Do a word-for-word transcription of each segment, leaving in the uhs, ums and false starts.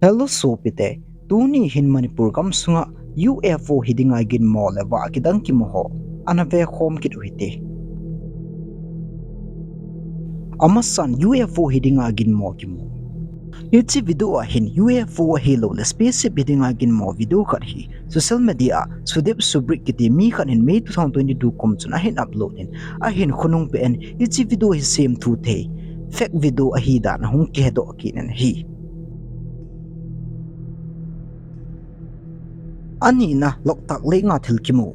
Hello sopite, tuni hin Manipur gamsunga U F O hi dinga ginmo le vah kidang kimu ho ana vekhom kit u hite. Amasan U F O hi dinga ginmo kimu. Hiche video a hin U F O ahilou le spaceship hi dinga ginmo video khat hi social media a Sudeep Subrik kiti mi khat hin May two thousand twenty-two kum chun ahin upload in, ahin khonung peh in hiche video hi semthu thei, fake video ahi dan ahung kihedoh kit in ahi. Anina, Loktak leinga thil kimu.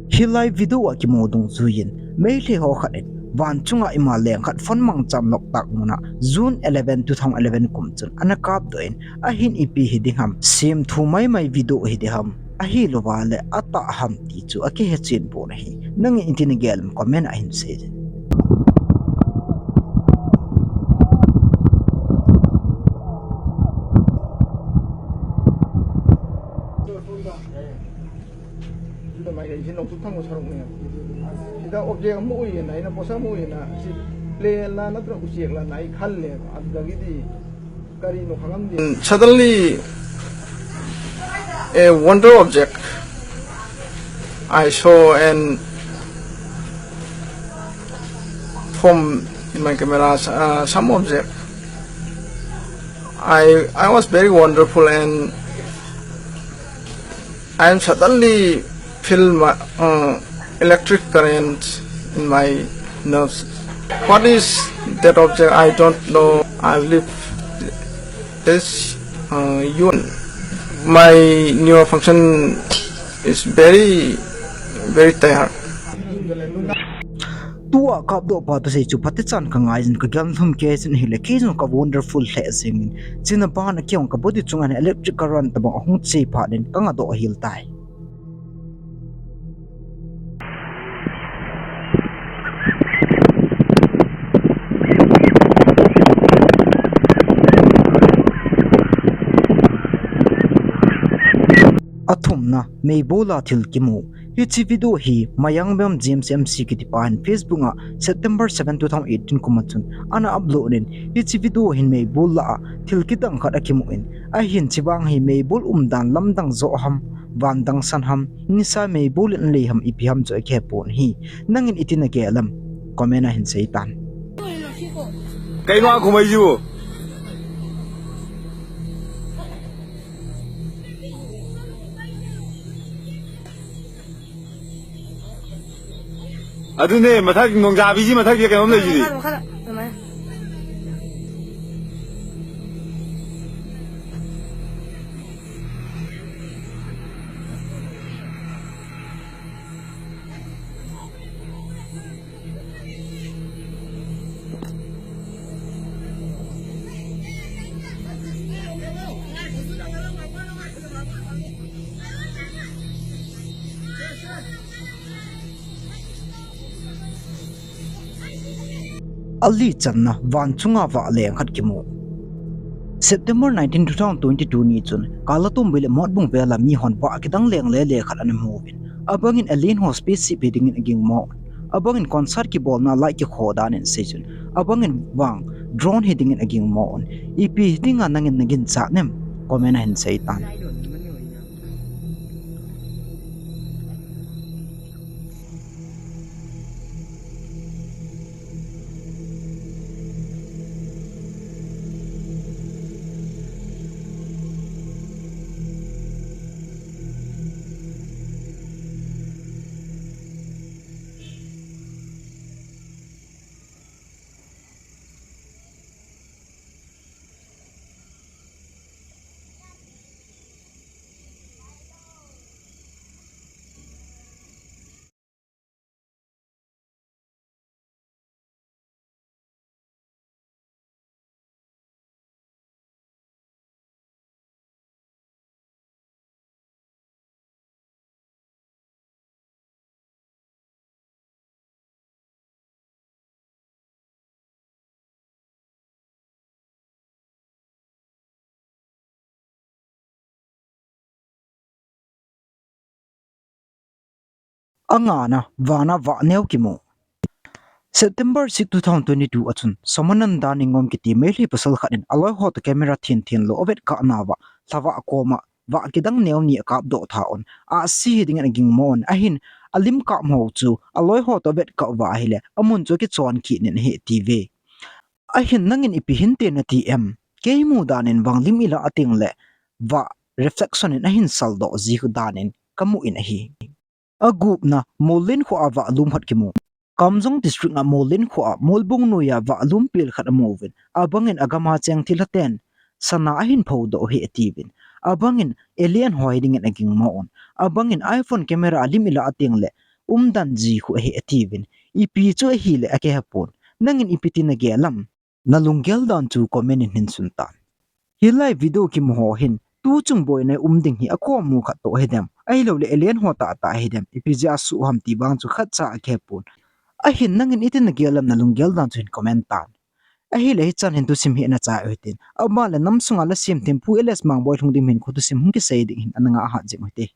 Hilai video a kimu dungjuiyin Meitei ho khat in van chunga ima leng khat phone mangchan Loktak muna June eleven, two thousand eleven kum chun ana kapdoh in, ahin ipi hi ding ham, semthu maimai video hi ding ham, ahilouva le atah ham ti chu akihechen pon ahi. Nangin iti nagel em, comment a hin seijin. Sida object amu ui na, ina posa amu ui na, si plane la natra ujek la na i khal le, adagidi. Suddenly, a wonder object I saw and from in my camera, uh, some object. I, I was very wonderful and I am suddenly feel my, uh, electric current in my nerves. What is that object? I don't know. I believe this, uh, you. My neural function is very, very tired. Tua kapdoh pa thusei chu phatechan kangaiyin kagamlhum kei jin ahile, kei jong ka wonderful lheh jengin. Chuna bana kei jong ka body chunga hin electric current tabang ahung che phat in kangah doh hel tai. Athumna, meibula thil kimu. Hiche video hi Mayangbem James M C kitipa hin Facebook a September seven, two thousand eighteen kum a chun ana upload in, hiche video hin meibul lah a thil kidang khat akimu in, ahin chevang hi meibul umdan lamdang jo ham, van dangsan ham, nisa meibul in lei ham, ipi ham chu akihe pon ahi. Nangin iti nagel em, comment a hin seitan. Keino a khumai jiu. ꯑꯗꯨꯅꯦ, ꯃꯊꯛ ꯅꯣꯡꯖꯥꯕꯤꯁꯤ ꯃꯊꯛꯁꯤꯗ ꯀꯩꯅꯣꯝ ꯂꯩꯁꯤꯗꯤ꯫ ꯃꯈꯥꯗ, ꯃꯈꯥꯗ, ꯑꯗꯨꯃꯥꯏꯅ꯫ Ali channa, van chunga vah leng khat kimu. September nineteen, two thousand twenty-two ni chun Kalatumbi le Motbung vela mihon vah kidang leng lele khat ana mu uvin. Abangin alien ho spaceship hi dingin aging mo. Abangin concert kibolna light kikho dan in asei chun, abangin vang drone hi dingin aging mo un. Ipi hi dinga nangin naginchat nem? Comment a hin seitan. Angana, vana vah neo kimu. September six, two thousand twenty-two a chun Somananda Ningom kiti Meitei pasal khat in aloi ho toh camera thinthin lou avet kah nauva, lhavah koma vah kidang neo ni akap doh tha un, ahsi hi dingin aging mo un, ahin alim kap ho chu aloi ho toh avet kah uva ahile amun chu akichon kit in ahi atiuve. Ahin nangin ipi hinte nati em? Kei mu dan in vang lim ilah a teng le vah reflection in ahin sal doh ji khu dan in kamu in ahi. Agupna, Mollen khoa vah lum khat kimu. Kamjong district a Mollen khoa Molbung noiya vah lum pel khat amu uvin, abangin agam a cheng thilha ten sana ahin pho doh u ahi atiuvin. Abangin alien ho hi dingin aging mo un. Abangin iPhone camera a lim ilah a teng le umdan ji khu ahi atiuvin. Ipi chu ahile akihe pon. Nangin ipi tin nagel em? Nalunggel dan chu comment in hin sun tan. Hilai video kimu ho hin, tu chung boina um ding hi akom mu khat toh ahi dem, ahilou le alien ho tahtah ahi dem, ipi jeh a suh ham ti vang chu khatcha akihe pon. Ahin nangin iti nagel em, nalunggel dan chu hin comment tan. Ahile hichan hin thusim hi ana chai u hitin. Aban le nam sunga lhasim thempu L S Mangboi Lhungdim hin khu thusim hung kisei ding hin ana ngah hat jing u hite.